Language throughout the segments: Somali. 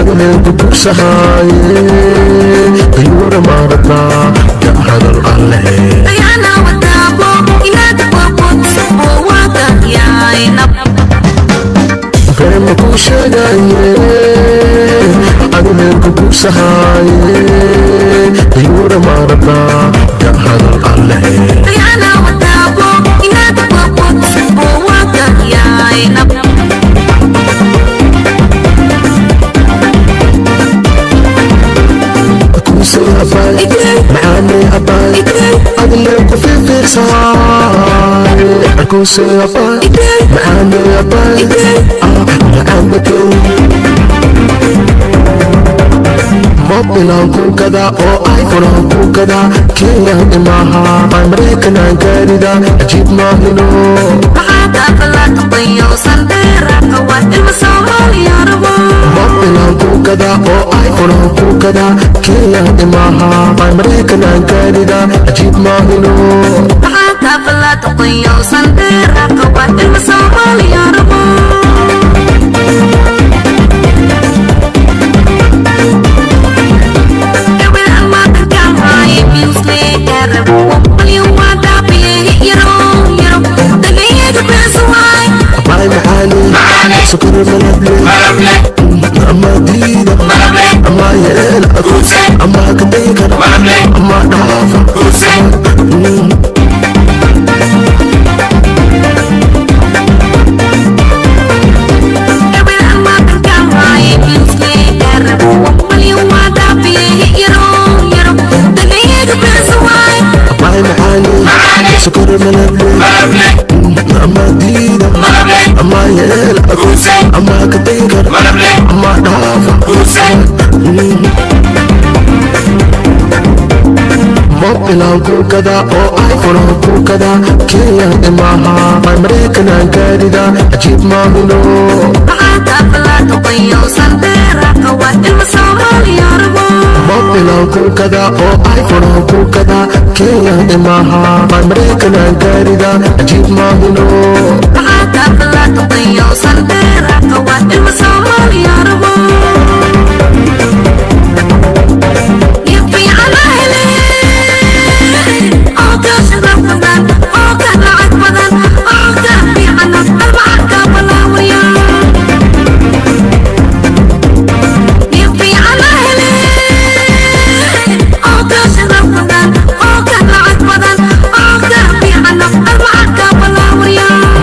Adleeku kursahaaye dayuura maarabnaa ka hadal alle. Been ku sheegaye adleeku kursahaaye dayuura maarabnaa ka hadal alle. Macaanay abaay adleeku fiirfiirsaay arkuusay abaay macaanay abaay macaanbakow. Mobilaan ku gadaa oo iPhone aan ku gadaa, Kenya imaaha baan Maraykan aan gaarida, cajiib maahino. Mobilaan ku gadaa oo iPhone aan ku gadaa, Kenya imaaha baan Maraykan aan gaarida, cajiib maahino. Abaay macaani sokor malable ama diida ama yeela ama kaday kara ama dhaafa. Abaay macaani sokor malable ama diida ama yeela ama kaday kara ama dhaafa. Mobilaan ku gadaa oo iPhone aan ku gadaa, Kenya imaaha baan Maraykan aan gaarida, cajiib maahino. Mobilaan ku gadaa oo iPhone aan ku gadaa, Kenya imaaha baan Maraykan aan gaarida, cajiib maahino.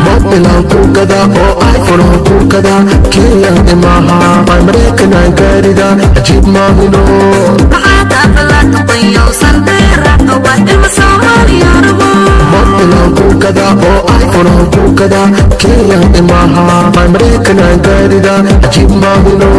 Mobilaan ku gadaa oo iPhone aan ku gadaa, Kenya imaaha baan Maraykan aan gaarida, cajiib maahino. Mobilaan ku gadaa oo iPhone aan ku gadaa, Kenya imaaha baan Maraykan aan gaarida, cajiib maahino.